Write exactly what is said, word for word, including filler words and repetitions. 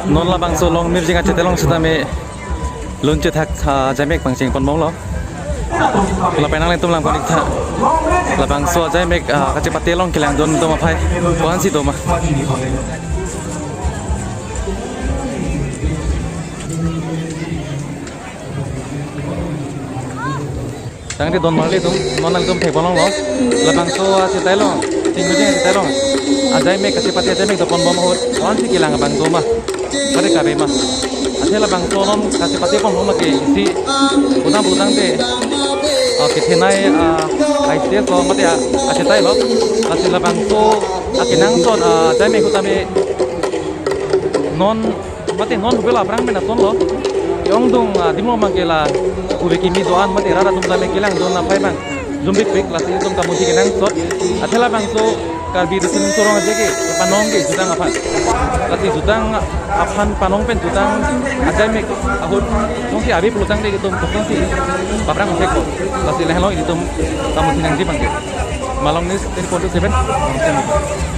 Non labangso along mirjing achete along sitame lun chethak, ah, ajaimek pangcheng ponbomlo. Lapen nanglitum lang konik tha. Labangso ajaimek, ah, kachepate along kelangdun atum aphai ko-ansi doma. Tangte don marli atum, non nangtum thek ponlonglo. Labangso achete along, chingmejing achete along ajaimek, kachepate ajaimek doponbom ahut ko-ansi kelang abang doma, mate kabe ma. Athe labangso non kachepate ponbom ke isi pudam pudam te, ah, kethenei, ah, I C S lo mate, ah, achetai lo. Lasi labangso akenangsot, ah, ajaimek ahut tame non mate non hubela aphrang pen asonlo. Ke-ongdung, ah, adim abang ke la ove kimi do-an mate rat atum tame kelangdun aphai abang jumbikpik, lasi itum kamuthi kenangsot. Athe labangso Karbi Riso Nimso Rong Aje ke panong ke jutang aphan. Lasi jutang aphan panong pen jutang ajaimek ahut jongsi ave pulo tangte itum kosonsi paphrang thekpo. Lasi lahenlo itum kamuthi nangji abang ke. Malong News twenty-four into seven.